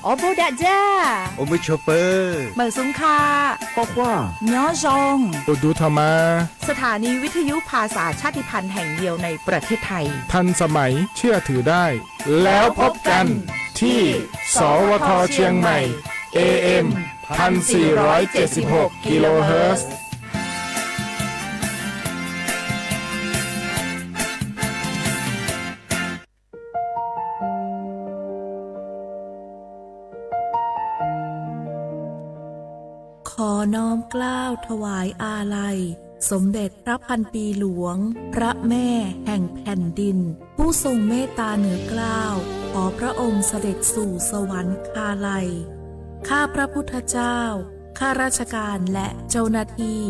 โอโบดะจ้า โอมิโชเปอร์ เหมยซุงค่ะ โคควา မျော်ဇွန် โอดูทอมา สถานีวิทยุภาษาชาติพันธุ์แห่งเดียวในประเทศไทย ทันสมัย เชื่อถือได้ แล้วพบกันที่ สวท เชียงใหม่ เอเอ็ม พันสี่ร้อยเจ็ดสิบหก กิโลเฮิรตซ์ ขอน้อมเกล้าถวายอาลัย สมเด็จพระพันปีหลวง พระแม่แห่งแผ่นดิน ผู้ทรงเมตตาเหนือเกล้า ขอพระองค์เสด็จสู่สวรรคาลัย ข้าพระพุทธเจ้า ข้าราชการและเจ้าหน้าที่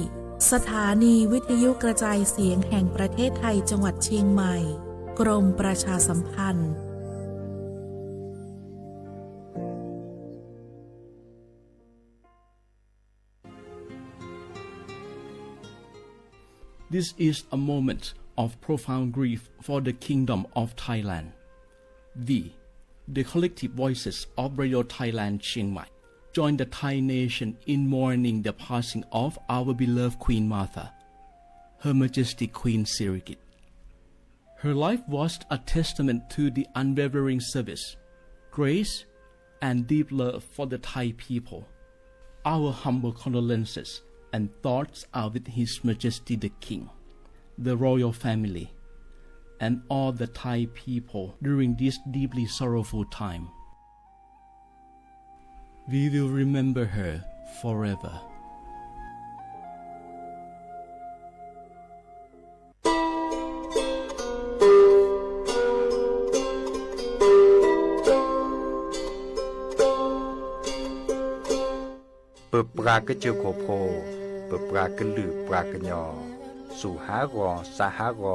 สถานีวิทยุกระจายเสียงแห่งประเทศไทยจังหวัดเชียงใหม่ กรมประชาสัมพันธ์ This is a moment of profound grief for the Kingdom of Thailand. We, the collective voices of Radio Thailand Chiang Mai, join the Thai nation in mourning the passing of our beloved Queen Mother, Her Majesty Queen Sirikit. Her life was a testament to the unwavering service, grace, and deep love for the Thai people. Our humble condolences and thoughts are with His Majesty the King, the royal family, and all the Thai people during this deeply sorrowful time. We will remember her forever. ပပှၤကစၢၢ်ခိၣ်ဖိ, ပပှၤကလုာ်ပှၤကညီ, စူၢ်ဟးဂီၤ စးဟးဂီ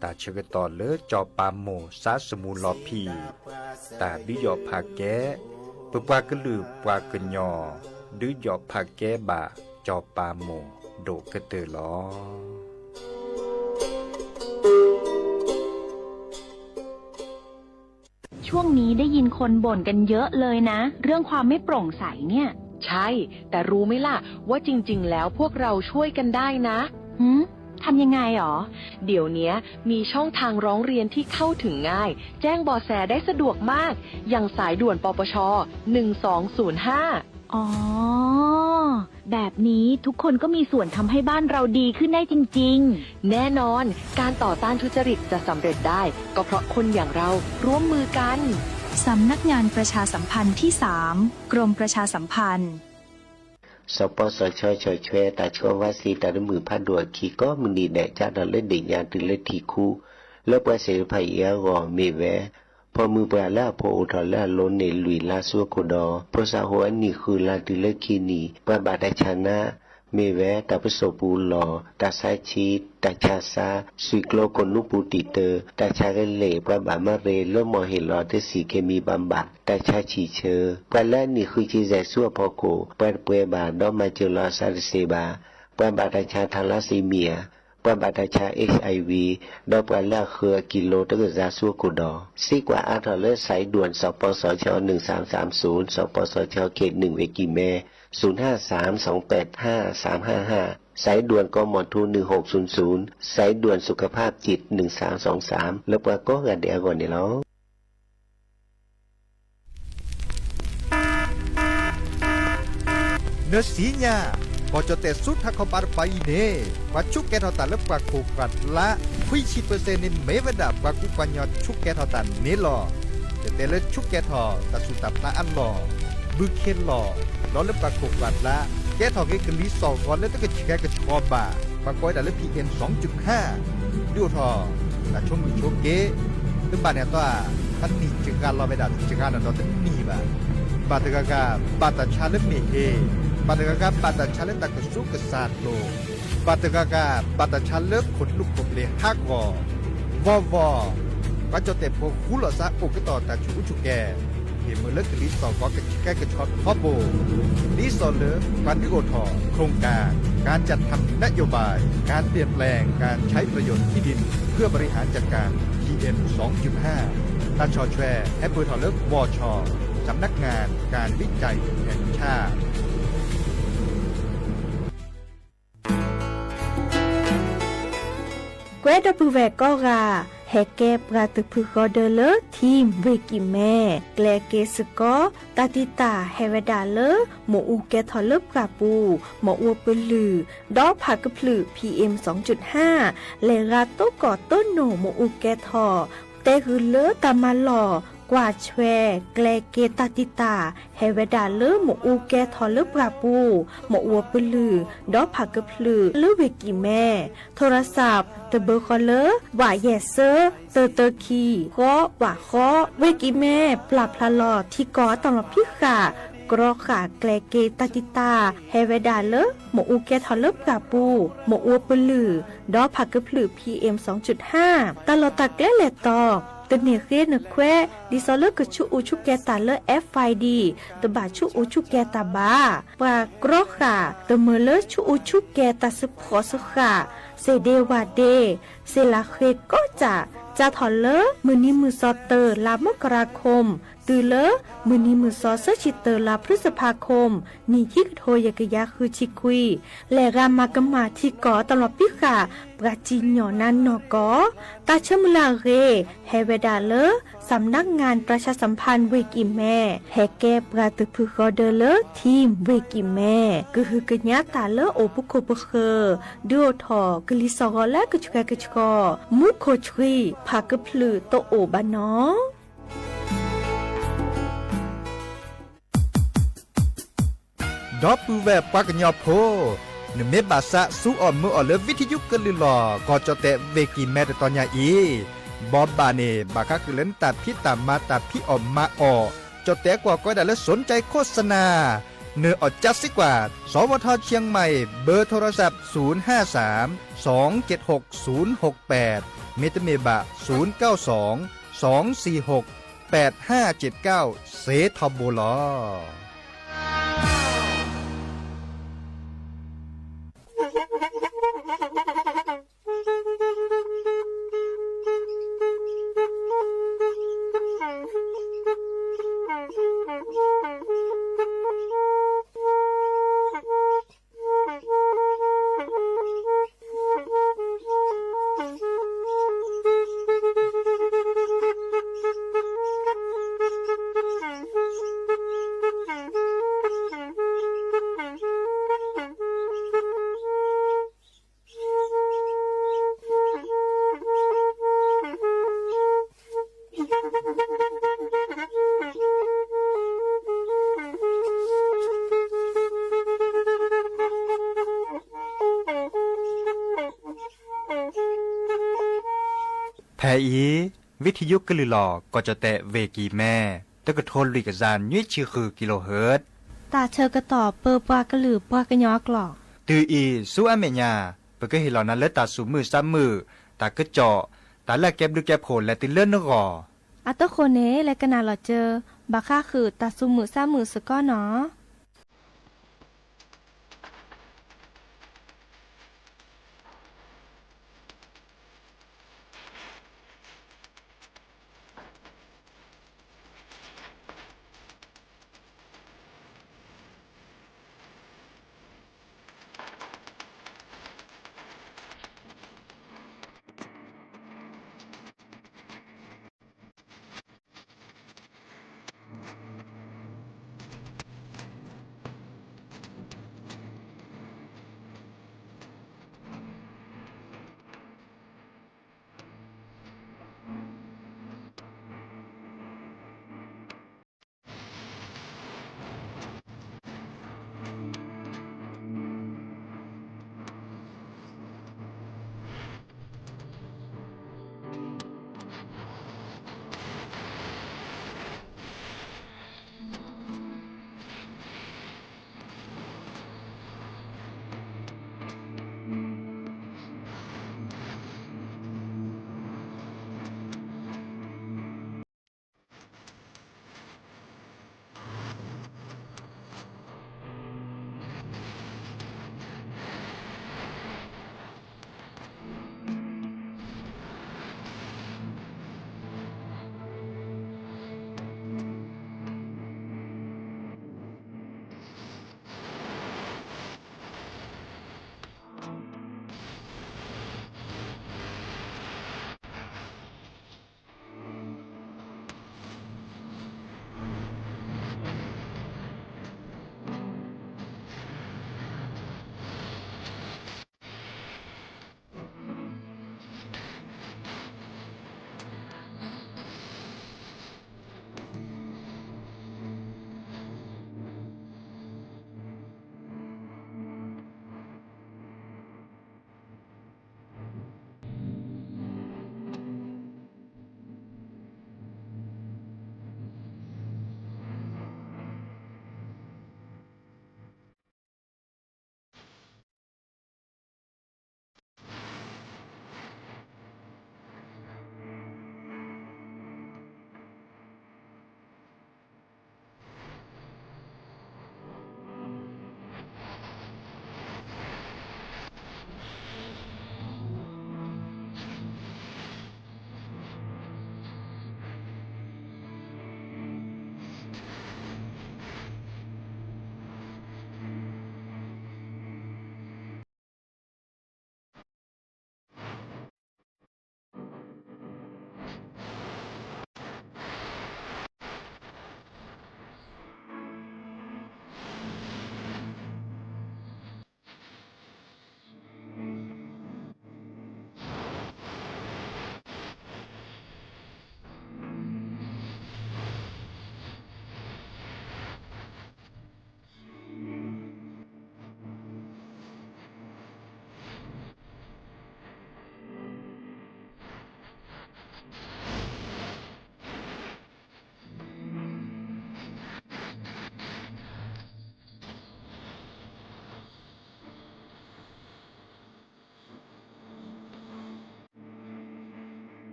ၤ, တၢ်ဆၢကတီၢ်လၢစီၤပၤမိၢ် စးစမူလီၤဖံး, တၢ်ဒုးယီၣ်ဖးကဲ, ပပှၤကလုာ်ပှၤကညီ ဒုးယီၣ်ဖးကဲဘၣ်စီၤပၤမိၢ် ဒိၣ်ကတၢၢ်လီၤ. ช่วงนี้ได้ยินคนบ่นกันเยอะเลยนะ เรื่องความไม่โปร่งใสเนี่ย ใช่ แต่รู้ไหมล่ะ ว่าจริงๆ แล้วพวกเราช่วยกันได้นะ หืม ทำยังไงหรอ เดี๋ยวเนี้ยมีช่องทางร้องเรียนที่เข้าถึงง่าย แจ้งเบาะแสได้สะดวกมาก อย่างสายด่วน ปปช หนึ่งสองศูนย์ห้า อ๋อ แบบนี้ทุกคนก็มีส่วนทำให้บ้านเราดีขึ้นได้จริงๆ แน่นอน การต่อต้านทุจริตจะสำเร็จได้ ก็เพราะคนอย่างเราร่วมมือกัน สำนักงานประชาสัมพันธ์ที่สาม กรมประชาสัมพันธ์ စီၤပီစီၤဆၢဆီၣ်ထွဲတၢ်ဆှၢဝါစ့တၢ်တမုာ်ဖးဒိၣ်အခံ ကိးမုၢ်နံၤဒဲး ကၢ်ထီၣ်လၢဒ့ၣ်ညါတုၤလၢထံၣ်ခူ လၢပှၤသ့ၣ်တဖၣ်အံၤအဂီၢ် မ့ၢ်ဝဲ ဖိမုၣ်ပှၢ်လၢအဖိအိၣ်ထီၣ်လၢအလိၤန့ၣ် လွံၢ်လါဆူအခိၣ်ဒီး ဖိသၣ်ဟိၣ်အနံၣ်ဃုလါတုၤလၢခံနံၣ် ပှၤဘၣ်တၢ်ဆါနါ မ့ၢ်ဝဲတၢ်ပစိာ်ပူၤလီၢ်, တၢ်ဆါဆံး, တၢ်ဆါဆါ, သွံၣ်ကျိကိၣ်နူပူၤတံာ်တၢ်, တၢ်ဆါကလဲာ်, ပှၤဘၣ်မၤရ့ လၢမီၢ်ဟ့ၣ်လီၤတဆံၣ်က့ၤမံၤဘၣ်ဘၣ်, တၢ်ဆါဆံၣ်ဆၢ, ပှၤလၢအနံၣ်ဃုဆံယဲၢ်ဆူအဖီခိၣ် ပှၤတပှဲၤဘ၁း ဒီးမၤစၢၤလီၤအသးတသ့ဘၣ်, ပှၤဘၣ်တၢ်ဆါ thalassemia, ပှၤဘၣ်တၢ်ဆါ HIV, ဒီးပှၤလၢအဃၢၤအကံလိတကစၢ်ဆူအခိၣ်ဒီး စံးကွၢ်အါထီၣ်လၢ စးဒွဲၣ် စီၤပီစီၤဆီ နုၢ်သၢမ်သၢမ်သုၣ်, စီၤပီစီၤဆီ ခ့ၣ်နုၢ်ဝ့ၢ်ကံၢ်မဲ သုၣ်နၢ်သၢမ် သွင်ပၢၢ်ထၢၣ် သၢမ်ဟၢၣ်ဟၢၣ်, စးဒွဲၣ် ကီၢ်မီၤထူ နုၢ်ဟူၣ်သုၣ်သုၣ်, စးဒွဲၣ် သုးကဖၣ် ၸိတ်ၣ် နုၢ်သၢမ်သွင်သၢမ် လၢပှၤကိးဂၤဒဲးအဂီၢ်န့ၣ်လီၤ. နၢၤစံညါ, ကီၢ်ကၠီၣ်တဲၣ်ဆူထးခီပၤတပၤအံၤန့ၣ် ပှၤဆူးကဲထီၣ်တၢ်လၢပှၤခိၣ်ပှၤလါ ခွံဆံပၢၢ်စဲၣ်န့ၣ် မ့ၢ်ဝဲဒၣ်ပှၤကူပှၤကညီဆူးကဲထီၣ်တၢ်န့ၣ်လီၤ. ကတဲလၢဆူးကဲထီၣ်တၢ်ဆူးတၢ်ဖျါအလီၢ်, ဘုခ့လီၢ်, ဒီးလၢပှၤခိၣ်ပှၤလါ ကဲထီၣ်က့ၤကလံၤစီၣ်ဂီၤလၢတကဆှဲကဆှီဘၣ်, ပှၤကိးဝဲဒၣ်လၢ PM စူၢ်ဟါ, ဒုးအိၣ်ထီၣ် တၢ်ဆိမိၣ်ဆိက့, တဘၣ်န့ၣ်အသီဧါ, တနံၣ်စှၤလီၤဝဲဒၣ် စှၤလီၤဒီးတနံၣ်ဘၣ်. ဘၣ်တဂၤဂၤ ဘၣ်တၢ်ဆါလၢမ့ၢ်ဟ့, ဘၣ်တဂၤဂၤ ဘၣ်တၢ်ဆါလၢတၢ်ကစူးကစၢ်လိၤ, ဘၣ်တဂၤဂၤ ဘၣ်တၢ်ဆါလၢခိၣ်နူာ်ခိၣ်ပျ့ၤဟးဂီၤ, ဝီဝီ ပှၤကၠီၣ်တဲၣ်ဖိဃူလိာ်သးအိၣ်ကတီၢ်တၢ်ဆူးအူဆူးကဲ ဟ့ၣ်မုာ်လၢကလံၤစီၣ်ဂီၤကဆှဲကဆှီထီဘိ, ဒ်သိးလၢ ပှၤဒုးအိၣ်ထီၣ် โครงการการจัดทำนโยบายการเปลี่ยนแปลงการใช้ประโยชน์ที่ดินเพื่อบริหารจัดการ PM สองจุดห้า တၢ်ဆီၣ်ထွဲ ဟဲပၢၢ်ထီၣ်လၢ วช สำนักงานการวิจัยแห่งชาติ ကွဲဒီပုၢ်ဝဲၢ်ကိးဂၤ, ဟဲကဲပှၤတဖုဃီဒၢလၢ Team ဝ့ၢ်ကံၢ်မဲ, ကျဲက့ၤစ့ၢ်ကီး တၢ်တံာ်တာ်ဟဲဝဲဒၣ်လၢ မ့ၣ်အူကဲထီၣ်လၢပှၢ်ပူၤ, မ့ၣ်အူပလုၢ်, ဒီးဖးကဖျၢၣ် P M စူၣ်ဟၣ်, လဲၤဂၤတိကိၢ်တိနိၣ်မ့ၣ်အူကဲထီၣ်, တဲဂုာ်လၢတၢ်မၤလီၢ် ကွၢ်ဆွဲ ကျဲက့ၤတၢ်တံာ်တာ် ဟဲဝဲဒၣ်လၢမ့ၣ်အူကဲထီၣ်လၢပှၢ်ပူၤ, မ့ၣ်အူပလုၢ်, ဒီးဖးကဖျၢၣ်လၢဝ့ၢ်ကံၢ်မဲ, ထိရစး တဘၢဃီလၢ ဝးယဲၢ်ဆၢ တၢတၢခံ ဃီ ဝးဃီ, ဝ့ၢ်ကံၢ်မဲ ပျၢ်ဖျါလီၤထံကီၢ်အတၢ်လီၤဖံးဃာ် ကြီဃာ်ကျဲက့ၤတၢ်တံာ်တာ် ဟဲဝဲဒၣ်လၢမ့ၣ်အူကဲထီၣ်လၢပှၢ်ပူၤ, မ့ၣ်အူပလုၢ်, ဒီးဖးကဖျၢၣ် P M စူၣ်ဟၣ်, တၢ်လီၢ်တၢ်ကျဲလဲၤတီၤ တန့ၢ်ဃ့နခွဲး ဒ်သိးလၢကဆူးအူဆူးကဲၤတၢ်လၢ F I D တဘၣ်ဆူးအူဆူးကဲၤတၢ်ဘၣ်. ပှၤကြီဃာ် တမၢလၢဆူးအူဆူးကဲၤတၢ်စ့ၢ်ကီးစ့ၢ်ကီး, စ့ၣ်ဒ့ဝၣ်ဒ့, စ့ၣ်လးဃ့ကိးစၢ်, စးထီၣ်လၢမုၢ်နံၤမုၢ်သီ တၢ လါမကရၤခိၣ် တုၤလၢမုၢ်နံၤမုၢ်သီ သၢဆံတၢ လါဖျုစဖါခိၣ် နံၣ်ခံကထိယဲၢ်ကယၤဃုဆံခွံ, လဲၤဂၤမၤကမၣ်ထံကီၢ်တၢ်လီၤဖံးဃာ် ပှၤစံၣ်ညီၣ်နါနီၢ်ကီၢ်, တၢ်ဆၢမုၢ်လၢ်အဂ့ၢ် ဟဲဝဲဒၣ်လၢ สำนักงานประชาสัมพันธ์ ဝ့ၢ်ကံၢ်မဲ, ဟဲကဲပှၤတဖုဃီဒၢလၢ Team ဝ့ၢ်ကံၢ်မဲ, ကဟုကညးတၢ်လၢအိၣ်ပူၤခိၣ်ပဃၢၤ, ဒုးအိၣ်ထီၣ်ကလံၤစီၣ်ဂီၤလၢကဆှဲကဆှီ, မူခိၣ်ဆှံ ဖးကဖျၢၣ်တအိၣ်ဘၣ်နီၤ. ဒီပုၢ်ဝဲၢ်ပှၤကညီဖိ, နမ့ၢ်ဘၣ်သးစူအီၣ်မုာ်အီၣ်လၢ ဝံထယုကလုၢ်လီၢ် ကီၢ်ကၠီၣ်တဲၣ်ဝ့ၢ်ကံၢ်မဲတတီၤညါအံၤ, ဘီဘၣ်န့ၣ် ဘၣ်ဃးဃုာ်လၢနတၢ်ဖံးတၢ်မၤတၢ်ဖံးအီၣ်မၤအီၣ်, ကၠီၣ်တဲၣ်ကွၢ်ကီဒၣ်လၢ สนใจโฆษณา နၢၤအီၣ်ကၠါစ့ၢ်ကီး, สวท เชียงใหม่ เบอร์โทรศัพท์ ศูนย์ห้าสาม สองเจ็ดหก ศูนย์หกแปด မ့တမ့ၢ်ဘၣ် ศูนย์เก้าสอง สองสี่หก แปดห้าเจ็ดเก้า စ့ထီဘိလီၤ. ဖဲအံၤ ဝံထယုကလုၢ်လီၢ် ကီၢ်ကၠီၣ်တဲၣ်ဝ့ၢ်ကံၢ်မဲ တကထိလွံၢ်ကယၤနွံဆံဃု kilohertz တၢ်ဆၢကတီၢ်ပၢပှၤကလုာ်ပှၤကညီအကျိာ် တုၤအံၤဆူအမဲာ်ညါ ပကဟ့ၣ်လီၤနၤလၢတၢ်သူၣ်မုာ်သးမုာ်, တၢ်ကစီၣ်, တၢ်လၢအကဲဘျုးကဲဖှိၣ်လဲၤတုၤလၢနဂီၢ်. အတဃိန့ၣ် လဲၤကနၣ်လီၤစၢၤ ဘၣ်ဃးဃုာ်တၢ်သူၣ်မုာ်သးမုာ်စ့ၢ်ကီးနီၤ.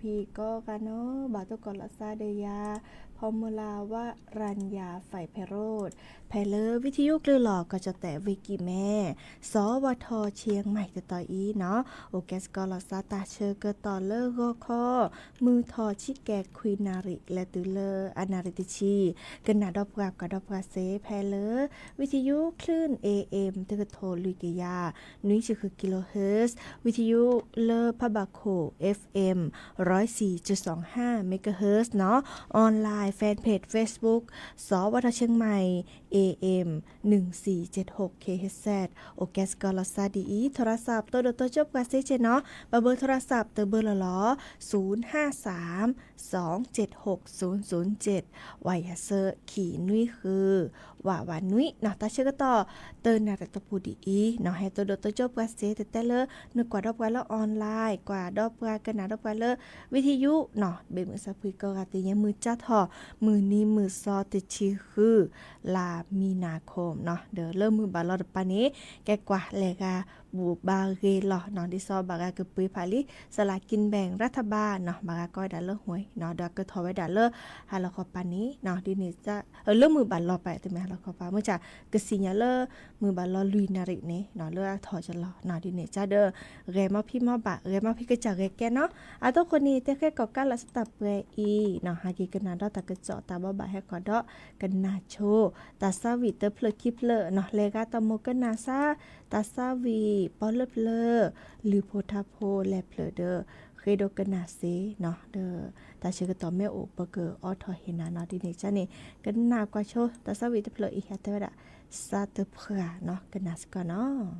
မ့ၢ်ပှၤကညီဖိလၢအအိၣ်လၢကီၢ်ပယီၤဒီးကီၢ်ပယီၤဖိကိးဂၤနီၤ ဘၣ်တိၢ်ကီးလီၤသးဒီးယၤ ဖီမုလာ်ဝရၣ်ယၤ ဖဲဖဲရိၣ် ဖဲလၢဝံထယုၣ်ကျုၢ်လီၤကီၢ်ကၠီၣ်တဲာ်ဝ့ၢ်ကံၣ်မဲ စီၤဝါထီၣ်ဆ့ၣ်မဲၣ်တတီၤအံၤနီၤ အိၣ်ကဲစ့ၢ်ကီးလီၤသးတၢ်ဆၢကတီၢ်လၢဂီၤခီ မုၢ်ထီၣ်ဆံကဲးခွံနၣ်ရံၣ် လဲၤတုၤလၢအနၣ်ရံၣ်တဆံ ကနၣ်ဒီးပှၤကွၢ်ဒီးပှၤစ့ၢ်ဖဲလၢ ဝံထယုၣ်ကျိာ် A M တကထိလွံၢ်ကယၤ နွံဆံဃု kilohertz ဝံထယုၣ်လၢဖးဘၣ်ခိၣ် F M ร้อยสี่จุดสองห้าเมกะเฮิรตซ์နီၤ online fan page Facebook စီၤဝါထီၣ်ဆ့ၣ်မဲၣ် A M หนึ่งสี่เจ็ดหก K H Z အိၣ်ကဲစ့ၢ်ကီးလီၤသးဒ်အံၤ โทรศัพท์ တိၢ်ဒိၣ်တိၢ်ကၠိပှၤစ့ၢ်ကီးနီၤ ဘၣ်ဘၢ โทรศัพท์ တဘၢလီၤလီၤ ศูนย์ห้าสาม สองเจ็ดหกศูนย์ศูนย์เจ็ด ဝၤယၤစၢၢ် ခံနွံဃု ဝးဝးနွံနီၤ တၢ်ဆၢကတီၢ် တနၣ်ရံၣ်တပူၤဒ်အံၤနီၤ ဟဲတိၢ်ဒိၣ်တိၢ်ကၠိပှၤစ့ၢ် တဲတဲလၢ နကွၢ်ဒီးပှၤလၢ online ကွၢ်ဒီးပှၤ ကနၣ်ဒီးပှၤလၢ ဝံထယုၣ်နီၤ ဘၣ်မုာ်စၢ်ဖှံကိးဂၤသ့ၣ်ညါ မုၢ်ကၠၢထီၣ် မုၢ်နံၤမုၢ်သီတဆံဃု လါမံနၤခိၣ်နီၤ ဒီးလၢမုၢ်ဘၣ်လီၤတပၤန့ၣ် ကဲကွၢ်လဲၤဂၤ ဘူၣ်ဘါဂ့ၤလီၤနီၤ ဒ်သိးဘၣ်ဂၤကပှ့ၤဖးလံ สลากกินแบ่งรัฐบาลနီၤ ဘၣ်ဂၤကီဝဲဒၣ်လၢ หวย နီၤ ဒီးကထီၣ်ဝဲဒၣ်လၢ ဟါလီၤခီပၤန့ၣ်နီၤ ဒ်န့ၣ် လၢမုၢ်ဘၣ်လီၤပၤ တမ့ၢ်ဟါလီၤခီပၤ မုၢ်ဆါ ကသ့ၣ်ညါလၢ မုၢ်ဘၣ်လီၤလွံၢ်နၣ်ရံၣ်န့ၣ်နီၤ လၢအထီၣ်ကလီၤနီၤ ဒ်န့ၣ် ကဒီး ဂဲၤမီဖံမီဘၣ် ဂဲၤမီဖံကစၢ်ဂဲၤကဲနီၤ အတိၢ်ဃိန့ၣ် တဲဃဲကီၣ်ကးလီၤစတၢ်ပှဲၤအံၤနီၤ ဟဲက့ၤကနၣ်ဒီးတၢ်ကစီၣ်တၢ်ဘိးဘၣ်ဟဲခီဒီး ကနၣ်ဆိ တၢ်သးဝံၣ်တဖျၢၣ်ခံဖျၢၣ်နီၤ လဲၤဂၤတၢ်မိၣ်ကနၣ်စၢ် တၢ်သးဝံၣ်ပီလၢပျၢၤ လုၢ်ဖိထါဖိလဲၤဖျၢၣ်ဒီး ဃ့ဒိကနၣ်စ့နီၤ ဒီးတၢ်ဆၢကတီၢ်မ့ၢ်အိၣ်ပကအိးထီၣ်ဟ့ၣ်နၤနီၤ ဒ်န့ၣ်ကန့ၣ် ကနၣ်ကွၢ်ဆိ တၢ်သးဝံၣ်တဖျၢၣ်အံၤ ဟဲတဲဝဲဒၣ် စးတဖှၣ်နီၤ ကနၣ်စ့ၢ်ကီးနီၤ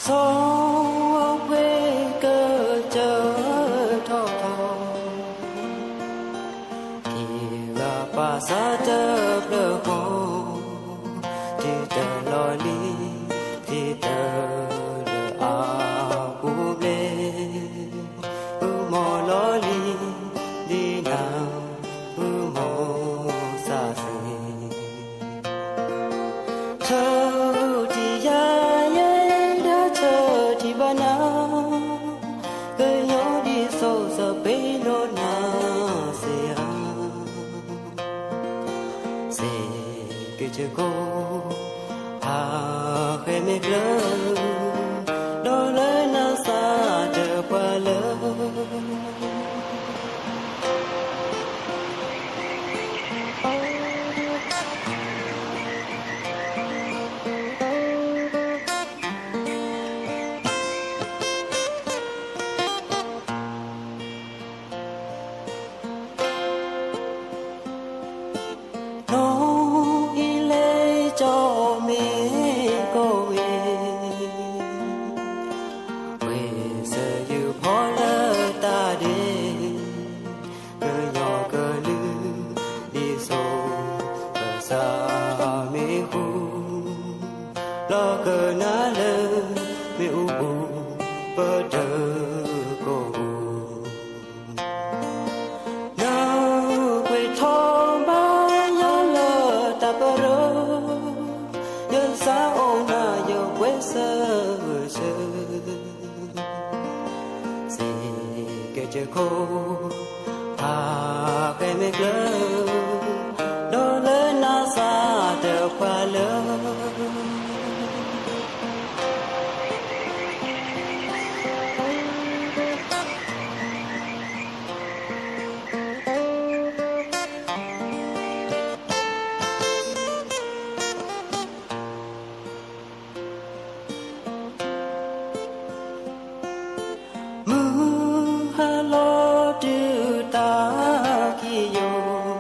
စီၤဝဲကစၢၢ်ထီၣ်ထီၣ် က့ၤဂၤပာ်စၢၤတဖျၢၣ်ဃီ တုၤတလီၤလံၤ တုၤတလၢအပူၤဘျဲၣ် ပုၢ်မီၤလီၤလံၤ ဒ်နၤ ပုၢ်မီၤစၢ်သ့ၣ် ဆၢထံယၤယဲဒၣ်ဆၢထံဘၣ်နၤ, ကညီဒ်သိးစပ့းလိာ်နၤစ့ဧါ, စ့ကစၢၢ်ခိၣ် ဟးဃဲမ့ၢ်ကျၢၤ, ဒီးလၢနၤစၢ်တပှၤလၢ နီၢ်အံၤလဲၤကၠီမ့ၢ်ကီၢ်ဝဲ, ဝဲစၢၤယုၢ်ဖီလၢတၢ်ဒဲး, ကညီကလုာ်ဒ်သိး ကစၢ်မ့ၢ်ဃူ, လီၤကနၣ်လၢမ့ၣ်အူပူၤ ပတၢၢ်ကိၢ်ပူၤ နကွဲးထီၣ်ဘါယွၤလၢတၢ်ပရၢ, ယသးအိၣ်နၤယပှဲၤစၢၤဆၢ, စ့ကစၢၢ်ခိၣ် ဟးဃဲမ့ၢ်ကျၢၤ, ဒီးလၢနၤစၢ်တပှၤလၢ မုၢ်ဟါလီၤတုၤတၢ်ခံးယိာ်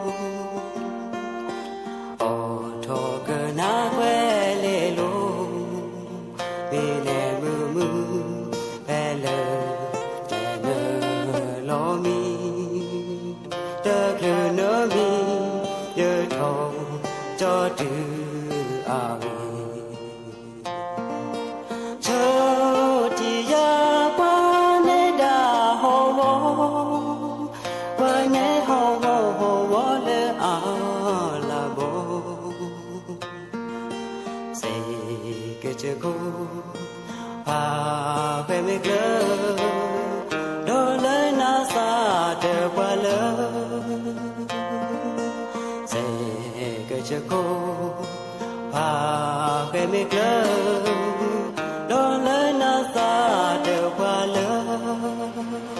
နမံၤယထီၣ်ကၠီတုၤအဂ့ၢ်, ဆိၣ်တံၢ်ယၤပှၤနဲဒၣ်ဟီၣ်ဝီ, ပှၤနဲဟီၣ်ဝီဟီၣ်ဝီလၢအလၤဘီ, စဲးကဲးဆၢခိၣ် ဖးဃဲမ့ၢ်ကျၢၤ, ဒီးလၢနသးတပှၢ်လၢာ်, စဲးကဲးဆၢခိၣ် ဖးဃဲမ့ၢ်ကျၢၤ, ဒီးလၢနသးတပှၢ်လၢာ်.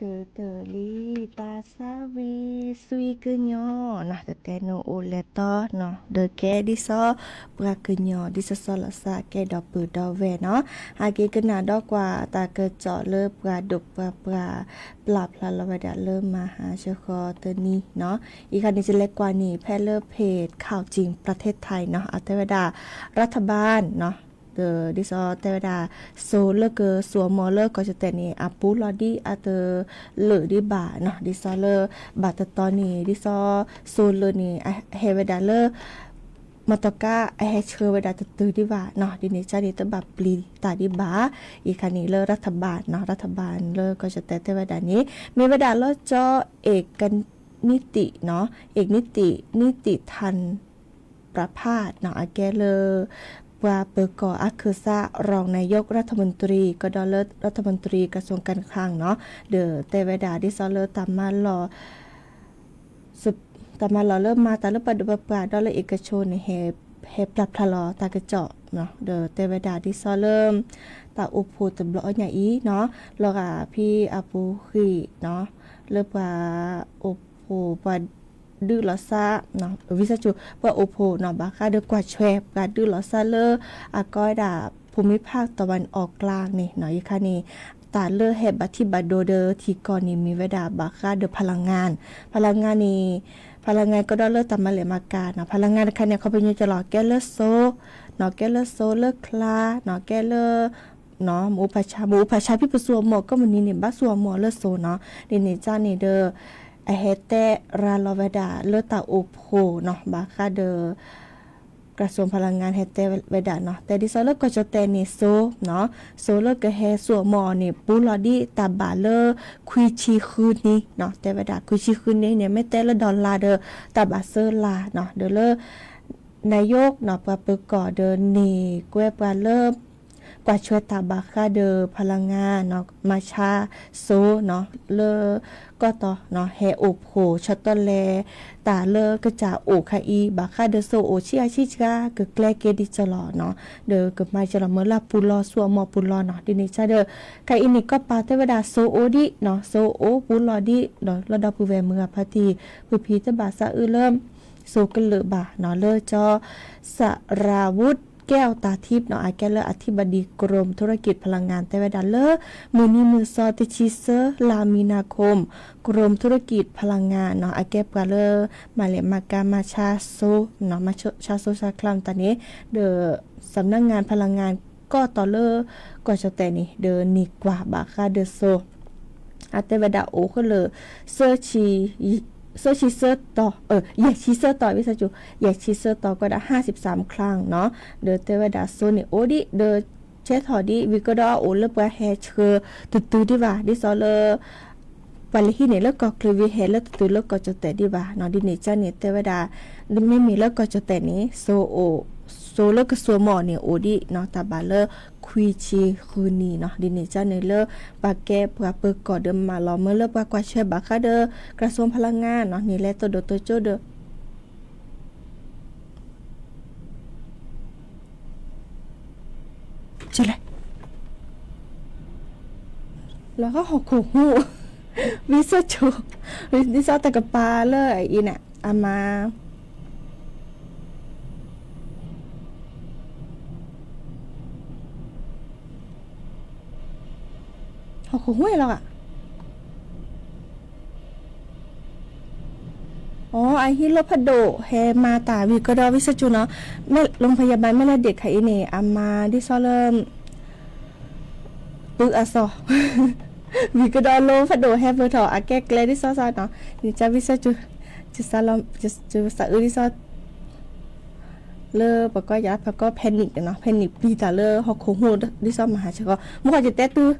ကတၢၢ်လံ တၢ်ဆါဝံၤ စံကညီၤနီၤ တတဲနအိၣ်လဲၤတီနီၤ ဒီးကဲဒ်သိး ပှၤကညီၤ ဒ်သိးစီၤလီၤစၢ်ကဲဒီးပုၢ်ဒီးဝဲၢ်နီၤ ဟးက့ၤကနၣ်ဒီးကွၢ်တၢ်ကစီၣ်လၢပှၤဒိၣ်ပှၤပှၢ် ပျၢ်ဖျါလီၤဝဲဒၣ်လၢမဟါဆၢဃီတနံၤနီၤ အံၤခါန့ၣ် ယလဲၤကွၢ်န့ၣ် ဖဲလၢ เพจข่าวจริงประเทศไทย နီၤ အတဲဝဲဒၣ် รัฐบาล နီၤ ဒီးဒ်သိးတဲဝဲဒၣ် စိၤလၢကစိၤအမိၢ်လၢကီၢ်ကၠီၣ်တဲၣ်န့ၣ် အပူၤလီၤဒံးအတလၢာ်ဒံးဘၣ်နီၤ ဒ်သိးလၢ ဘၣ်တတီန့ၣ် ဒ်သိး စိၤလၢာ်န့ၣ် အဟဲဝဲဒၣ်လၢ မီတီကါ အဟဲဆှၢဝဲဒၣ်တတုၤဒံးဘၣ်နီၤ ဒ်န့ၣ်ကန့ၣ် တဘၣ်ပျံၤတၢ်ဒံးဘၣ် အံၤခါန့ၣ်လၢ รัฐบาล နီၤ รัฐบาล လၢကီၢ်ကၠီၣ်တဲၣ်တဲဝဲဒၣ်န့ၣ် မ့ၢ်ဝဲဒၣ်လၢကၠီ เอกนิติ နီၤ เอกนิติ นิติธรรมประภาส နီၤ အကဲလၢ ပှၤပၢၤကီၢ်အခၢၣ်စး รองนายกรัฐมนตรี ကဒီးလၢ รัฐมนตรีกระทรวงการคลัง နီၤ ဒီးတဲဝဲဒၣ်ဒ်သိးလၢတၢ်မၤလီၢ် တၢ်မၤလီၢ်လၢမၤတၢ်လၢပှၤဒိၣ်ပှၤပှၢ်ဒီးလၢ เอกชน န့ၣ် ဟဲပျၢ်ဖျါလီၤတၢ်ကစီၣ်နီၤ ဒီးတဲဝဲဒၣ်ဒ်သိးလၢ တၢ်အိၣ်ဖှိၣ်တဘျီအီညါအံၤနီၤ လီၤဂာ်ဖဲအပူၤကွံာ်နီၤ လၢပှၤအိၣ်ဖှိၣ်ပှၤဒုးလီၤစၢ် ဝံသးစူၤ ပှၤအိၣ်ဖှိၣ်နီၤ ဘၣ်ဃးဒီးကွၢ်ဆွဲ ပှၤဒုးလီၤစၢ်လၢ အကိးဝဲဒၣ် ภูมิภาคตะวันออกกลาง န့ၣ်နီၤ အံၤခါန့ၣ် တၢ်လၢဟဲဘၣ်ထံၣ်ဘၣ်ဒိဒီးထံကီၢ်န့ၣ် မ့ၢ်ဝဲဒၣ်ဘၣ်ဃးဒီး พลังงาน พลังงาน န့ၣ် พลังงาน ကဒီးလၢတၢ်မၤလဲၣ်မၤကၤနီၤ พลังงาน တခါန့ၣ် အခီပညီကလီၤ ကဲလၢစိၤ နီၤ ကဲလၢစိၤလၢကျါနီၤ ကဲလၢ မ့ၢ်အိၣ်ဖးဆါ မ့ၢ်အိၣ်ဖးဆါဖဲပစိၤအမိၢ်ကိးမုၢ်နံၤန့ၣ် ဘၣ်စိၤအမိၢ်လၢစိၤနီၤ ဒ်န့ၣ်ကန့ၣ်ဒီး အဟဲတဲရၤလီၤဝဲဒၣ်လၢတၢ်အိၣ်ဖှိၣ်နီၤ ဘၣ်ဃးဒီး กระทรวงพลังงาน ဟဲတဲဝဲဒၣ်နီၤ တဲဒ်သိးလၢကီၢ်ကၠီၣ်တဲၣ်န့ၣ်စိၤနီၤ စိၤလၢကဟဲစိၤအမိၢ်အီၤန့ၣ် ပူၤလီၤဒံးတၢ်ဘၣ်လၢ ခွံဆံဃုနံၣ်နီၤ တဲဝဲဒၣ် ခွံဆံဃုနံၣ်န့ၣ် မ့ၢ်တဲလၢ dollar ဒီး တၢ်ဘၣ်စၢလါနီၤ ဒီးလၢ นายก နီၤ ပှၤပၢၤကီၢ်ဒီးန့ၢ်ကွဲးပှၤလၢ ကွၢ်ဆွဲတၢ်ဘၣ်ဃးဒီး พลังงาน နီၤ မၤဆါစိၤနီၤ လၢကီၢ်တီနီၤ ဟဲအိၣ်ဖှိၣ်ဆီတလဲ တၢ်လၢကစၢ်အိၣ်ခါအံၤ ဘၣ်ဃးဒီးစိၤအိၣ်ဆံးအါဆံးဆါ ကကျဲက့ၤဒံးကလီၤနီၤ ဒီးကမၤကလီၤမၢလၢပူၤလီၤစိၤအမိၢ်ပူၤလီၤနီၤ ဒ်န့ၣ်ကဒီး ခဲအံၤန့ၣ် ကီၢ်ပၤတဲဝဲဒၣ်စိၤအိၣ်ဒံးနီၤ စိၤအိၣ်ပူၤလီၤဒံးဒီး လီၢ်ဒီပုၢ်ဝဲၢ်မုၢ်ဂၤဖါတံၢ် ပုၢ်ဖံးတဘၣ်သးအုးလၢ စိၤကလုာ်ဘၣ်နီၤ လၢကၠီ สราวุธ แก้วตาทิพย์ နီၤ အကဲလၢ อธิบดีกรมธุรกิจพลังงาน တဲဝဲဒၣ်လၢ မုၢ်နံၤမုၢ်သီတဆံသၢ ลามีนาคม กรมธุรกิจพลังงาน နီၤ အကဲပှၤလၢ မၤလဲၣ်မၤကၤ မၤဆါစိၤနီၤ မၤဆါစိၤဆါချါမတၤန့ၣ် ဒီး สำนักงานพลังงาน ကီၢ်တီလၢ ကီၢ်ကၠီၣ်တဲၣ်န့ၣ် ဒီးန့ၢ်ကွၢ်ဘၣ်ဃးဒီးစိၤ အတဲဝဲဒၣ်အိၣ်ဃုာ်လၢ သၢဆံ သၢဆံသၢတီၤ ယဲၢ်ဆံသၢတီၤ ဝံသးစူၤ ယဲၢ်ဆံသၢတီၤ ကီးဒၣ် ห้าสิบสามครั้ง နီၤ ဒီးတဲဝဲဒၣ်စိၤန့ၣ်အိၣ်ဒံး ဒီးဆဲးထီၣ်ဒံး ဝံၤကဒီးအိၣ်လၢပှၤဟဲဆှၢတတုၤဒံးဘၣ် ဒ်သိးလၢ ပှၤလဲၤဟံးန့ၢ်လၢကီၢ်ချၢဝံၤ ဟဲလၢတတုၤလၢကီၢ်ကၠီၣ်တဲၣ်ဒံးဘၣ်နီၤ ဒ်န့ၣ်ကန့ၣ် တဲဝဲဒၣ် မ့မ့ၢ်လၢကီၢ်ကၠီၣ်တဲၣ်န့ၣ် စိၤအိၣ် စိၤလၢကစိၤအမိၢ်န့ၣ်အိၣ်ဒံးနီၤ တၢ်ဘၣ်လၢ ခွံဆံဃုနံၣ်နီၤ ဒ်န့ၣ်ကန့ၣ်လၢ ပှၤကဲပှၤပၢၤကီၢ်ဒီးမၤလီၤမၢလၢပှၤကွၢ်ဆွဲဘၣ်ဃးဒီး กระทรวงพลังงาน နီၤ န့ၣ်လဲၤတိၢ်ဒိၣ်တိၢ်ကၠိဒီး လဲၣ် လီၤဂာ်ဟီၣ်ခိၣ်ဟူး ဝံသးစူၤ ဒ်သိးတကပၤလၢအအံၤန့ၣ် အမါ ဟီၣ်ခိၣ်ဟူးလီၤဂာ် အိ အဟံၣ်လိၣ်ဖးဒိၣ်ဟဲမၤတၢ်ဝံၤကဒီးဝံသးစူၤနီၤ โรงพยาบาลแม่สลอง ခါအံၤန့ၣ် အမါဒ်သိးလၢ ပုၢ်အသီၣ် ဝံၤကဒီးလိၣ်ဖးဒိၣ်ဟဲပၢၢ်ထီၣ်အကဲကျဲဒ်သိးသိးနီၤ န့ၣ်ကဝံသးစူၤ စးအုးဒ်သိး လၢပှၤကိးယၤ ပှၤကိး panic နီၤ panic ပျံၤတၢ်လၢဟီၣ်ခိၣ်ဟူးဒ်သိးမဟါဆၢကီး မ့ၢ်ဃီယတဲတုၤ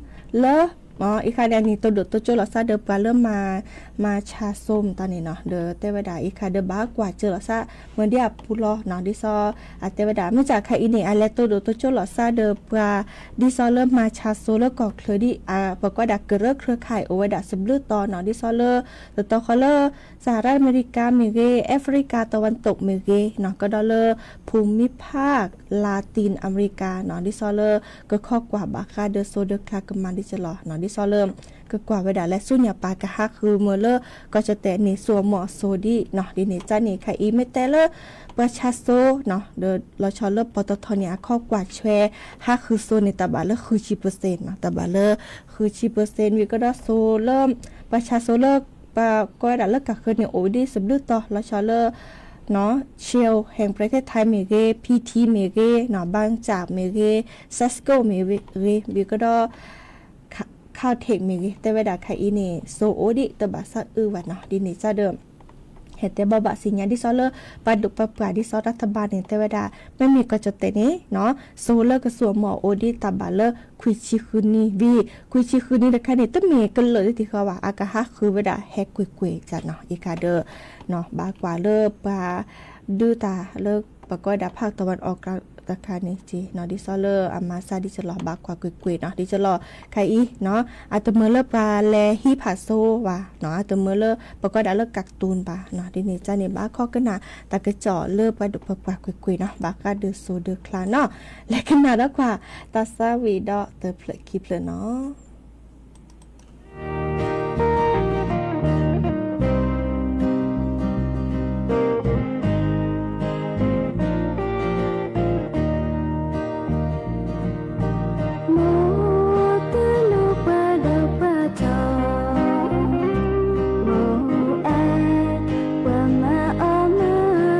လၢ အံၤခါန့ၣ် အန့ၣ်တိၢ်ဒိၣ်တိၢ်ကၠိလီၤသးဒီးပှၤလၢမၤ မၤဆါစိၤမတၤန့ၣ်နီၤ ဒီးတဲဝဲဒၣ်အံၤခါဒီးဘၣ်ကွၢ်စၢၤလီၤသး မ့ၢ်ဒ်အပူၤလီၤနီၤ ဒ်သိး အတဲဝဲဒၣ် မ့ၢ်စးခါအံၤန့ၣ် အလဲၤတိၢ်ဒိၣ်တိၢ်ကၠိလီၤသးဒီးပှၤ ဒ်သိးလၢမၤဆါစိၤလၢကီၢ်ချၢဒ် ပှၤကိးဒၣ်ကရၢ เครือข่าย အိၣ်ဝဲဒၣ်သဘျုးတီၤနီၤ ဒ်သိးလၢ တတီၤဃီလၢ สหรัฐอเมริกา မ့ၢ်ဂ့ၤ แอฟริกาตะวันตก မ့ၢ်ဂ့ၤနီၤ ကဒီးလၢ ภูมิภาคลาตินอเมริกาနီၤ ဒ်သိးလၢ ကခီကွၢ်ဘၣ်ဃးဒီးစိၤဒီးကျါကမၤဒ်ကလီၤနီၤ ဒ်သိးလၢ ကကွၢ်ဝဲဒၣ်လၢဆူညါပၢ်ကဟးဃုမ့ၢ်လၢ ကီၢ်ကၠီၣ်တဲၣ်န့ၣ် စိအမီၢ်အစိၤဒ်နီၤ ဒ်န့ၣ်ကန့ၣ် ခဲအံၤမ့ၢ်တဲလၢ ပှၤဆါစိနီၤ ဒီးလီၤဆီလၢပီၣ်တီၣ်ထီၣ်န့ၣ် အခီကွၢ်ဆွဲ ဟးဃုစိန့ၣ် တၢ်ဘၣ်လၢဃုဆံပၢၢ်စ့ၣ်နီၤ တၢ်ဘၣ်လၢ ဃုဆံပၢၢ်စ့ၣ် ဝံၤကဒီးစိလၢ ပှၤဆါစိလၢ ပှၤကိးဝဲဒၣ်လၢကၢ်ဃၢၤန့ၣ် အိၣ်ဒံးစဘျုးတီၤ လီၤဆီလၢ Shell ဟဲၣ်ပြ့ထ့ထၢၣ်မ့ၢ်ဂ့ၤ ဖံထံမ့ၢ်ဂ့ၤ ဘၣ်စၣ်မ့ၢ်ဂ့ၤ Sasco မ့ၢ်ဂ့ၤ ဝံၤကဒီး Caltex မ့ၢ်ဂ့ၤ တဲဝဲဒၣ်ခဲအံၤန့ၣ် စိအိၣ်ဒံးတဘၣ်ဆၢအုးဘၣ်နီၤ ဒ်န့ၣ်ကဒီး ဟဲတဲဘၣ်ဘၣ်စံးညါဒ်သိးလၢ ပှၤဒိၣ်ပှၤပှၢ်ဒ်သိးတၢ်တဘါန့ၣ် တဲဝဲဒၣ် မ့မ့ၢ်ကီၢ်ကၠီၣ်တဲၣ်န့ၣ်နီၤ စိလၢကစိအမီၢ်အိၣ်ဒံးတၢ်ဘၣ်လၢ ခွံဆံဃုနံၣ်ဝံၤ ခွံဆံဃုနံၣ်တခါန့ၣ် တမ့ၢ်ကလၢာ်တထံၣ်ဃီဘၣ် အကဟးဃုဝဲဒၣ်ဟဲကွ့ၢ်ကွ့ၢ်ကနီၤ အံၤကဒီး ဘၣ်ကွၢ်လၢပှၤ ဒုးတၢ်လၢ ပှၤကိးဝဲဒၣ်ဖးကတီၢ်ဝဲအီၤတခါန့ၣ်က့နီၤ ဒ်သိးလၢအမၤစၢ်ဒ်ကလီၤ ဘၣ်ကွၢ်ကွ့ၢ်ကွ့ၢ်နီၤ ဒ်ကလီၤ ခဲအံၤနီၤ အတမၢလၢပှၤလဲၤဟံးဖးစိဘၣ်နီၤ အတမၢလၢပှၤကိးဝဲဒၣ်လၢကၢ်တူၢ်ဘၣ်နီၤ ဒ်န့ၣ်ကန့ၣ် ဘၣ်ခီကနၣ်တၢ်ကစီၣ်လၢပှၤဒိၣ်ပှၤပှၢ်ကွ့ၢ်ကွ့ၢ်နီၤ ဘၣ်ဃးဒုးစိၤဒုးချါနီၤ လဲၤကနၣ်ဒီးကွၢ် တၢ်သးဝံၣ်ဒီးတဖျၢၣ်ခံဖျၢၣ်နီၤ မိၢ်တလိၣ်ပှၤဒိၣ်ပှၤထီ, မိၢ်အဲၣ်ပှၤမၤအီၣ်မၤအ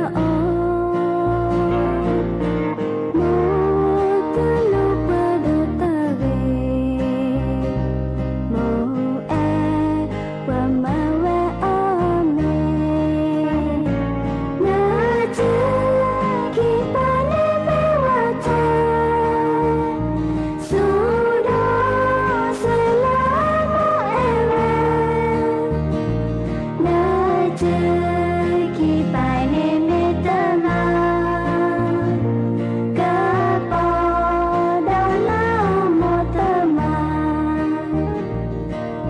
ီ, မိၢ်တလိၣ်ပှၤဒိၣ်တၢ်ဂ့ၤ, မိၢ်အဲၣ် ပှၤမၤဝဲအီၣ်မ့ၤ, နတက့ၤပာ်န့ၢ်မ့ၢ်ဝဲတၢ်, စိဒီးဆဲးလၢမိၢ်အဲၣ်ဝဲ, နတက့ၤပာ်န့ၢ်မ့ၢ်တၢ်မၤ, ကပီၤဒီးလၢမိၢ်တၢ်မၤ ဃးတံၢ်လံၤ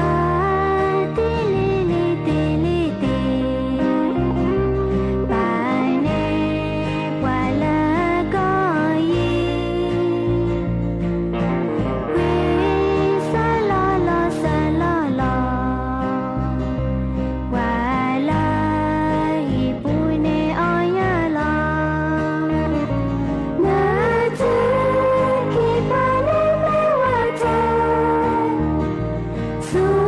လံၤတံၢ်လံၤတံၢ်, ပာ်န့ၢ်ပှၤလၢကီၢ်ယံၤ, ကွံာ်စၢလီၤလီၤစၢလီၤလီၤ, ပှၤလၢဟံၣ်ပူၤန့ၣ်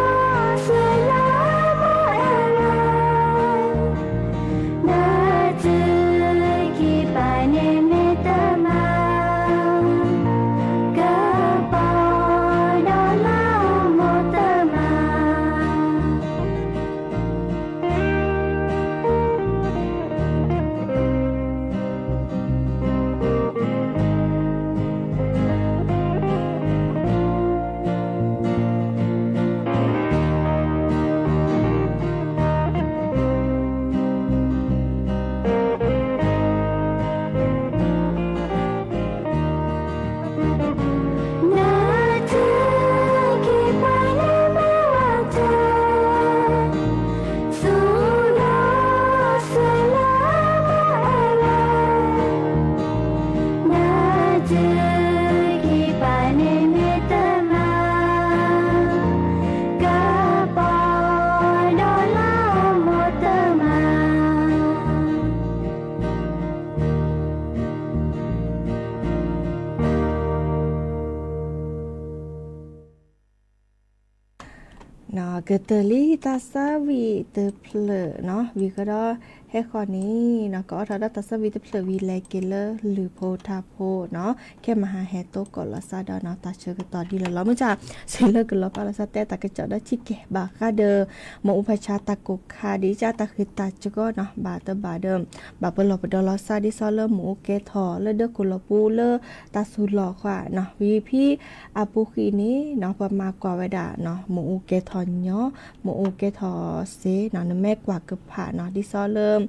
အီၣ်ညၣ်လီၤ. နတက့ၤပာ်န့ၢ်မ့ၢ်ဝဲတၢ်, စိဒီးဆဲးလၢမိၢ်အဲၣ်ဝဲ, နတက့ၤပာ်န့ၢ်မ့ၢ်တၢ်မၤ, ကပီၤဒီးလၢမိၢ်တၢ်မၤ နတက့ၤပာ်န့ၢ်မ့ၢ်ဝဲတၢ်, စိဒီးဆဲးလၢမိၢ်အဲၣ်ဝဲ, နတက့ၤပာ်န့ၢ်မ့ၢ်တၢ်မၤ, ကပီၤဒီးလၢမိၢ်တၢ်မၤ ကတၢၢ်လံတၢ်သးဝံၣ်တဖျၢၣ်နီၤ ဝံၤဃီဒီး ဟဲဃီၤန့ၣ်နီၤ ကအိးထီၣ်ဒီးတၢ်သးဝံၣ်တဖျၢၣ်ဝံၤလဲၤက့ၤလၢလုၢ်ဖိထါဖိနီၤ ခဲမဟါဟဲတိကိးလီၤသးဒီးနီၤ တၢ်ဆၢကတီၢ်ဒ်လဲၣ်လီၤ မုၢ်ဆါ ဆံးလၢကလီၤပာ်လီၤသးတဲတၢ်ကစီၣ်ဒီးဆံးကဲဘၣ်ဃးဒီး မ့ၣ်အူဖးဆါတၢ်ကိၢ်ခါဒ်ကၢ်တၢ်ဃ့ၢ်တၢ်ကီနီၤ ဘၣ်တဘၣ်ဒီး ဘၣ်ပလီၢ်ပဒီလီၤသးဒ်သိးလၢမ့ၣ်အူကဲထီၣ်လၢဒၢးခိၣ်လီၤပူၤလၢတၢ်သူၣ်လီၤဃာ်နီၤ ဝံၤဖံအပူၤဃံန့ၣ်နီၤ ပှၤမၤကွၢ်ဝဲဒၣ်နီၤ မ့ၣ်အူကဲထီၣ်ညီ မ့ၣ်အူကဲထီၣ်စ့နီၤ နမ့ၢ်ကွၢ်ကဖၣ်နီၤ ဒ်သိးလၢ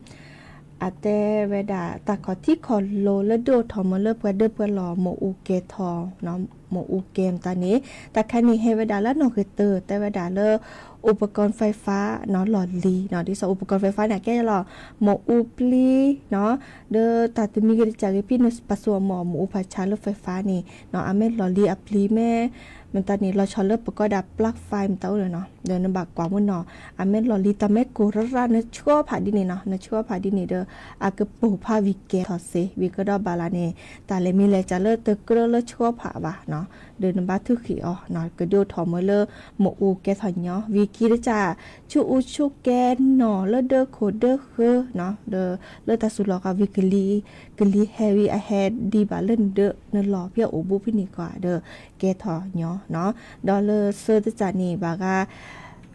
အတဲဝဲဒၣ် တၢ်ခီၣ်ထံးခီၣ်လိၤလၢဒုးအိၣ်ထီၣ်မ့ၢ်လၢပှၤဒၢပှၤလီၢ်မ့ၣ်အူကဲထီၣ်နီၤ မ့ၣ်အူကဲမတၤန့ၣ်, တၢ်ခါန့ၣ်ဟဲဝဲဒၣ်လၢနီၢ်ဂ့ၤတၢၢ် တဲဝဲဒၣ်လၢ อุปกรณ์ไฟฟ้าနီၤ လီၢ်လံၤနီၤ, ဒ်သိး อุปกรณ์ไฟฟ้าန့ၣ် အကဲလီၤ မ့ၣ်အူပျံၤ ဒီးတၢ်တမံၤဂ့ၤတစဲးဂ့ၤ ဖဲနပာ်စူၣ်အမီၣ် မ့ၣ်အူဖးဆါလၢ ไฟฟ้าန့ၣ်နီၤ အမ့ၢ်လီၢ်လံၤအပျံၤမ့ၢ် မတၤန့ၣ် လီၤဆီလၢပကိးဒၣ် plug မတၤအိၣ်န့ၣ်နီၤ, ဒီးနဘၣ်ကွၢ်မ့ၢ်နီၤ, အမ့ၢ်လီၢ်လံၤတၢ်မ့ၢ်ကိၢ်ရၣ်ရၣ် နဆှၢဖးဒ်န့ၣ်နီၤ, နဆှၢဖးဒ်န့ၣ်ဒီး အကပိၢ်ဖးဝံၤကဲထီၣ်စ့, ဝံၤကဒီးဘၣ်လၢန့ၣ် တၢ်လဲၤမံၤလဲၤစၢၤလၢတကြၢးလၢဆှၢဖးဘၣ်နီၤ, ဒီးနဘၣ်ထုးဃံးအီၤနီၤ, ကဒုးအိၣ်ထီၣ်မ့ၢ်လၢ မ့ၣ်အူကဲထီၣ်ညီ, ဝံၤခံတစဲး ဆူအူဆူကဲနီၤ လၢဒၢခိၣ်ဒၢဃၢၤနီၤ, ဒီးလၢတၢ်စူၤလီၤဃာ်ဝံၤကလံၤ, ကလံၤဟဲဝံၤအဟဲဒံးဘၣ်လၢနဒၢးနလီၢ်ဖဲအအိၣ်ဘူးဖဲန့ၣ်ကီးဒီး ကဲထီၣ်ညီနီၤ, ဒီးလၢဆၢတစဲးန့ၣ် ဘၣ်ဂၤ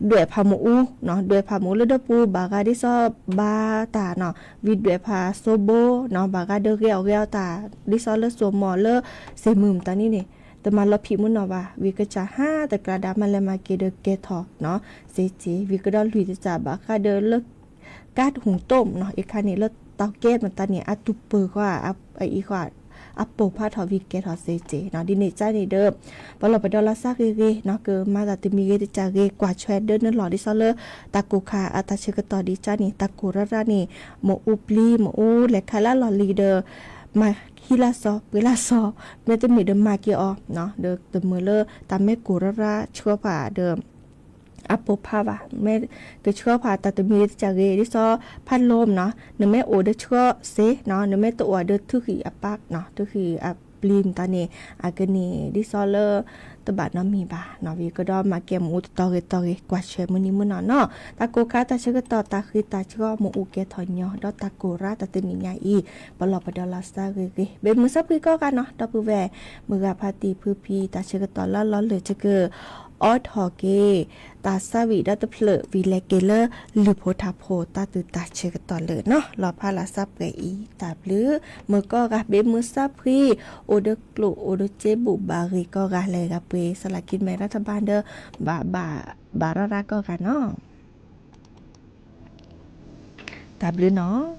ဒွဲၣ်ဖးမ့ၣ်အူနီၤ, ဒွဲၣ်ဖးမ့ၣ်အူလၢဒၢပူၤ ဘၣ်ဂၤဒ်သိးဘါတၢ်နီၤ, ဝံၤဒွဲၣ်ဖးစိဘိနီၤ, ဘၣ်ဂၤဒီးဂဲၤအီၣ်ဂဲၤအီတၢ် ဒ်သိးလၢစိၢ်မီၣ်လၢ စ့ၢ်မုၢ်မတၤန့ၣ်န့ၣ် တမၤလီၤဖံးမ့ၢ်နီၤဘၣ်, ဝံၤကစၢ်ဟါတကျါဒၣ် မၤလဲၤမၤက့ၤဒီးကဲထီၣ်နီၤ စ့စ့, ဝံၤကဒီးလွံၢ်တစဲး ဘၣ်ဃးဒီးလၢ ကါဟုၣ်တိၢ်နီၤ, အံၤခါန့ၣ် လၢတၢ်ကဲမတၤန့ၣ် အတူၢ်ပၢၢ်ဃီ အအံၤဃီ အပိၢ်ဖးထီၣ်ဝံၤကဲထီၣ်စ့စ့နီၤ, ဒ်န့ၣ်ကါန့ၣ်ဒီး ပလီၢ်ပဒီလၢ်စၢ်ဂ့ၤဂ့ၤနီၤ, ကမၤတၢ်တမံၤဂ့ၤတစဲးဂ့ၤ ကွၢ်ဆွဲဒၢနလီၢ်ဒ်သိးလၢ တၢ်ကိၢ်ခါအတၢ်ဆၢကတီၢ်ဒ်ကါန့ၣ် တၢ်ကိၢ်ရၣ်ရၣ်န့ၣ် မ့ၣ်အူပျံၤ မ့ၣ်အူလဲၤခးလၢလီၢ်လံၤဒီး မၤဟံးလၢစီၤ ပှ့ၤလၢစီၤ, မ့တမ့ၢ်ဒီးမၤက့ၤအီၤနီၤ, ဒီးတမုာ်လၢတၢ်မ့ၢ်ကိၢ်ရၣ်ရၣ်ဆှၢဖးဒီး အပိၢ်ဖးဘၣ်, မ့ၢ်ကဆှၢဖးတၢ်တမံၤတစဲးဂ့ၤ ဒ်သိး ဖးလိမနီၤ, နမ့ၢ်အိၣ်ဒီးဆှၢစ့နီၤ, နမ့ၢ်တအိၣ်ဒီးထုးဃံးအပၢ်နီၤ, ထုးဃံးအပျံၤမတၤန့ၣ် အကန့ၣ် ဒ်သိးလၢ တဘၣ်နီတမံၤဘၣ်နီၤ, ဝံၤကဒီးမၤကဲမ့ၣ်အူတတီၤဂ့ၤတီၤဂ့ၤ ကွၢ်ဆွဲမုၢ်နံၤမုၢ်နီၤနီၤ, တၢ်ကိၢ်ခါတၢ်ဆၢကတီၢ် တၢ်ဃံးတၢ်ဆှီ မ့ၣ်အူကဲထီၣ်ညီ ဒီးတၢ်ကိၢ်ရၣ်တၢ်တနံၤညါအံၤ ပလီၢ်ပဒီလၢ်စၢ်ဂ့ၤဂ့ၤ, ဘၣ်မုာ်စၢ်ဖှံကိးဂၤနီၤ, ဒီပုၢ်ဝဲၢ် မုၢ်ဂၤဖါတံၢ်ဖုဖံ တၢ်ဆၢကတီၢ်လၢလီၤလၢာ်ဆၢကတီၢ် အိးထီၣ်က့ၤ တၢ်ဆါဝံၤဒီတဖျၢၣ် ဝံၤလဲၤက့ၤလၢလုၢ်ဖိထါဖိ တၢ်သူၣ်တၢ်ဆၢကတီၢ်လၢာ်နီၤ, လီၤဖးလၢ်စၢ်ပှဲၤအံၤ တၢ်ဘျုး, မုာ်ကိးဂၤ ဘၣ်မုာ်စၢ်ဖှံ, အိၣ်ဒီးကျိၣ်အိၣ်ဒီးစ့ဘူးဘၣ်ဂ့ၤကိးဂၤ လဲၤဂၤပှ့ၤ စလၢကံမဲရထဘၣ်ဒီး ဘၣ်ဘၣ် ဘၣ်ရၣ်ရၣ်ကိးဂၤနီၤ, တၢ်ဘျုးနီၤ.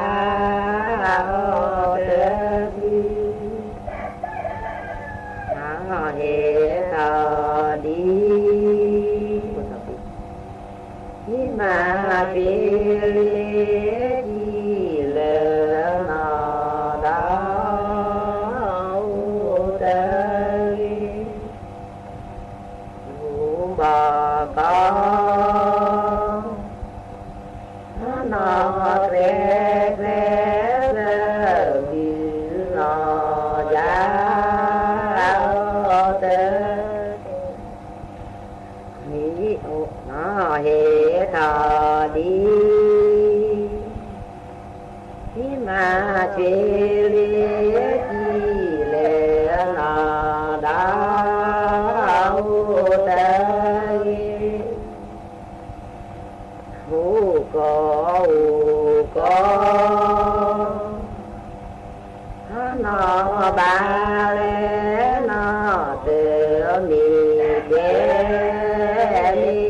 အီၤတက့ၢ်, ဟဲထီၣ်ဒ် ဟံးမၤပ့ၤလ့ကံလၢနီၢ်ဒီးတဂ့ၤ, ဘူၣ်ဘီၣ်ကီ နီၢ်ကျဲကျဲ သၢဘုနီၢ်ယါအီၤတက့ၢ်, မ့ၢ်အိၣ်နီၢ်ဟဲထီၣ်ဒ် ဟံးမၤပ့ၤလ့ကံလၢနီၢ်ဒီးတဂ့ၤ, ဟူကီၢ်ဟူကီၢ် နီၢ်ဘၣ်လဲၣ်နီၢ်တမံၤ ကဲမ့ၢ်ကဲလဲၣ်, ဟဲထီၣ်ဒ် ဟံးမၤပ့ၤလ့ကံလၢနီၢ်ဒီး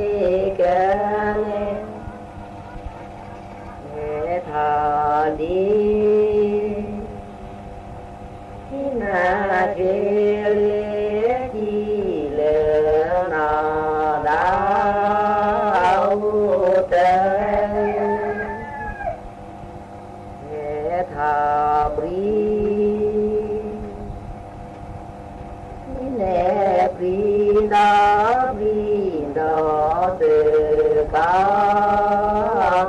တဂ့ၤ, ဟဲထီၣ်ပြံ ဟံးန့ၢ်ပြံဒီးပြံဒီးတကီၢ်ခါ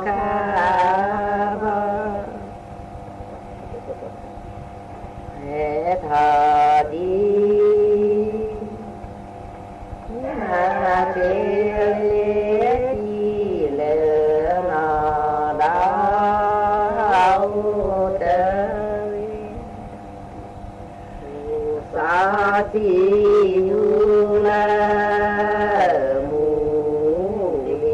ဘၣ်, ဟဲထီၣ်ဒ် ဟံးမၤပ့ၤလ့ကံလၢနီၢ်ဒီးတဂ့ၤ, သူၣ်စၢ်သံယူလၢမူဒံး ဒီး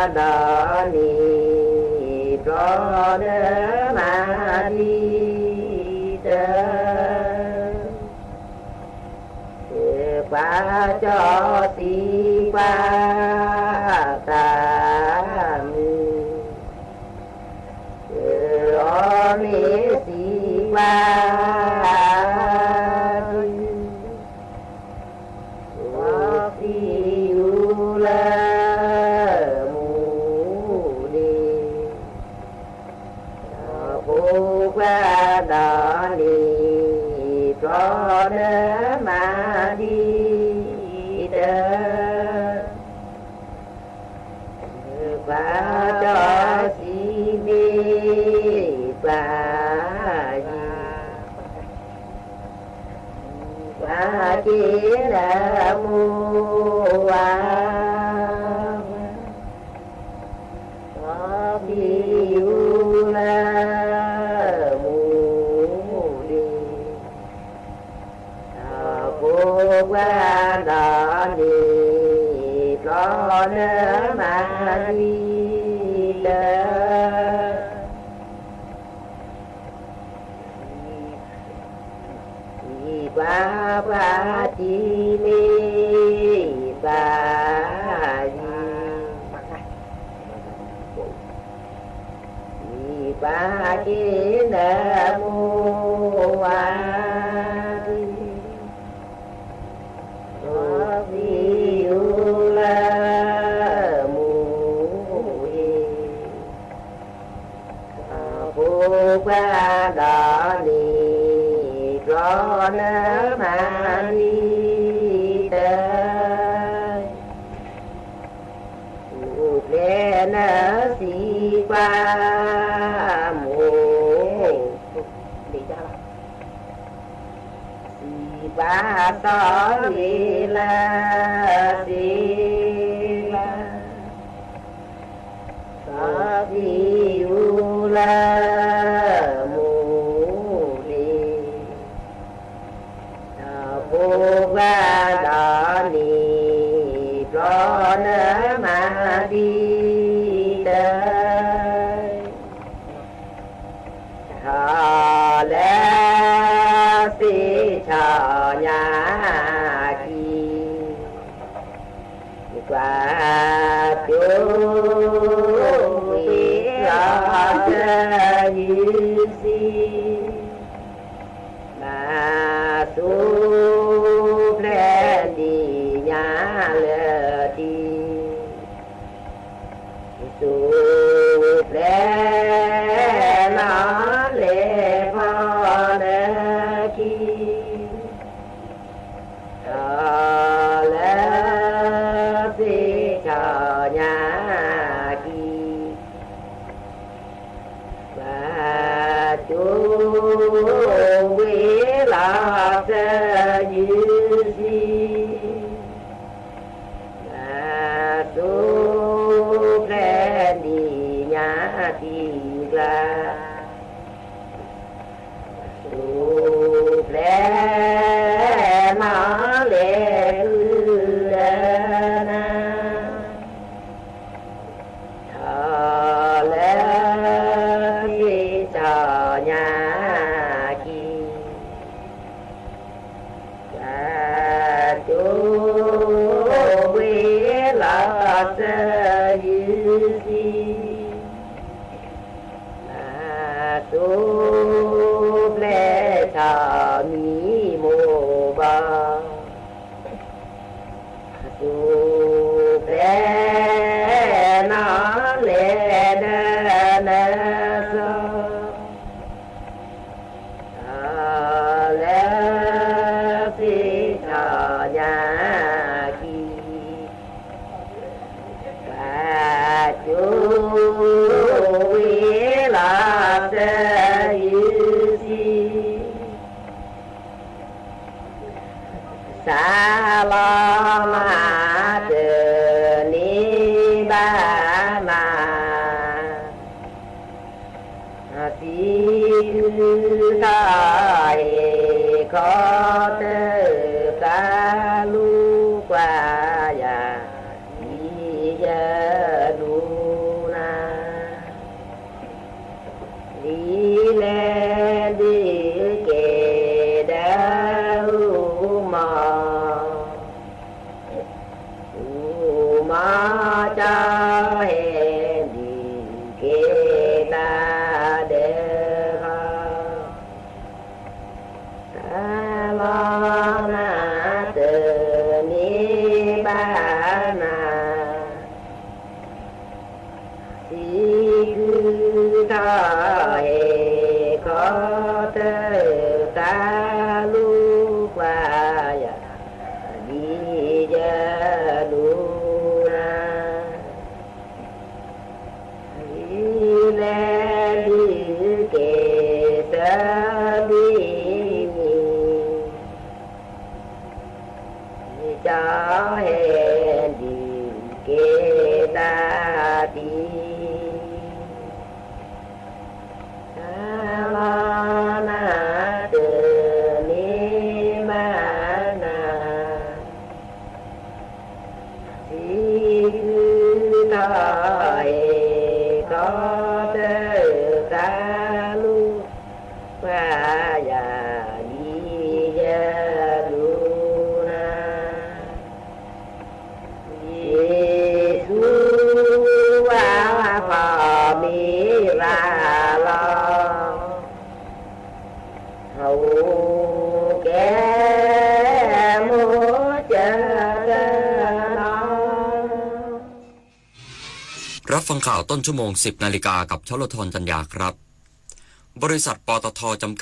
ဖိခွါဒီးန့ၣ် ပျီနၢမၤဒ်တၢ်, စၢကွၢ်ကၠီသံကွၢ်တၢ်မုၢ် စၢအီၤမ့ၢ်သံကွၢ် သူၣ်စၢ်သံယူလၢမူဒံး, ဒီးဖိခွါဒီးန့ၣ် ပျီနၢမၤဒ်တၢ် ကွၢ်ကၠီသံမ့ၢ်ပှၤယံၤ, ပှၤက့ၤနၢမူဝါ, ဒီးသံယူလၢမူဒံး ဒီးဖိခွါဒီးန့ၣ် ပျီနၢမၤဒ်တၢ်, သံကွၢ်ပှၤတံၤမ့ၢ်ပှၤယံၤ သံကွၢ်က့ၤနၢမူဝါ, ဒီးသံယူလၢမူဒံး, ဒီးဖိခွါဒီးန့ၣ် ပျီနၢမၤဒ်တၢ် အိၣ်ဖျဲၣ်နၢသံကွၢ်မိၢ်, သံကွၢ်စီၤဝံၤလၢသ့လၢ်, စီၤသံယူလၢမူဒံး, ဒီးဖိခွါဒီးန့ၣ် ပျီနၢမၤဒ်တၢ်, ထီၣ်လၢသ့ၣ်ဆီညါကံၤ, ကွၢ်ကၠိ စူၣ်ဖျဲးနီၣ်လဲၢ်ဖီနခံ, ဒီးလၢသ့ၣ်ထီၣ်ညါခံ, ဘၣ်တိၢ်ဝံၤလီၤသယုၢ်ဆံ, ဘၣ်စူၣ်ဖျဲးဒံၣ်ညါတံၢ်ကျါ, စူၣ်ဖျဲးနီၣ်လဲၢ်ဃုာ်ဒီးနၤ, ဒီးလၢသ့ၣ်ထီၣ်ညါခံ, ဘၣ်တိၢ်ဝံၤလီၤသယုၢ်ဆံ, ဘၣ်စူၣ်ဖျဲးထီၣ်မံမိၢ်ဘီ, ဘၣ်စူၣ်ဖျဲးနီၣ်လဲၢ်ဒီးနၤစီၤ, ဒီးလၢသ့ၣ်ထီၣ်ညါခံ, ဘၣ်စူၣ်ဝံၤလီၤသယုၢ်ဆံ, စးလီၤမၤတန့ၢ်ဘၣ်နၤ, သံကုထီၣ်ဟ့ၣ်ခီတၢၢ်သးလူၤကွၢ်ယၤ, ဒ်ယလူၤနၤ, ဒ်လဲၣ်ဒုးက့ၤဒီးအူမီၢ်, အူမီၢ်ကၠီဟဲဒုးက့ၤတၢ်ဒီးဖီ, စးလီၤမၤတန့ၢ်ဘၣ်နၤ, သံကုထီၣ်ဟ့ၣ်ခီတၢၢ်သးလူၤကွၢ်ယၤ, ဒ်ယလူၤနၤ, ဒ်လဲၣ်ဒုးက့ၤဆၢဒ်န့ၣ်, ကၠီဟဲဒုးက့ၤတၢ်တံၢ်, စးလီၤမၤတန့ၢ်ဘၣ်နၤ, သံကုထီၣ်ဟ့ၣ်ခီတၢၢ်သးလူၤ, ကွၢ်ယၤဒ်ယလူၤနၤ, ယ့ၣ်ၡူးဝါဖီၣ်မ့ၢ်ရၤလီၤ, အိၣ်ကဲမိၢ်ကၢကနီၤ. รับฟังข่าวต้นชั่วโมง สิบนาฬิกา กับชลทร จันยาครับ บริษัท ปตท. จำกัด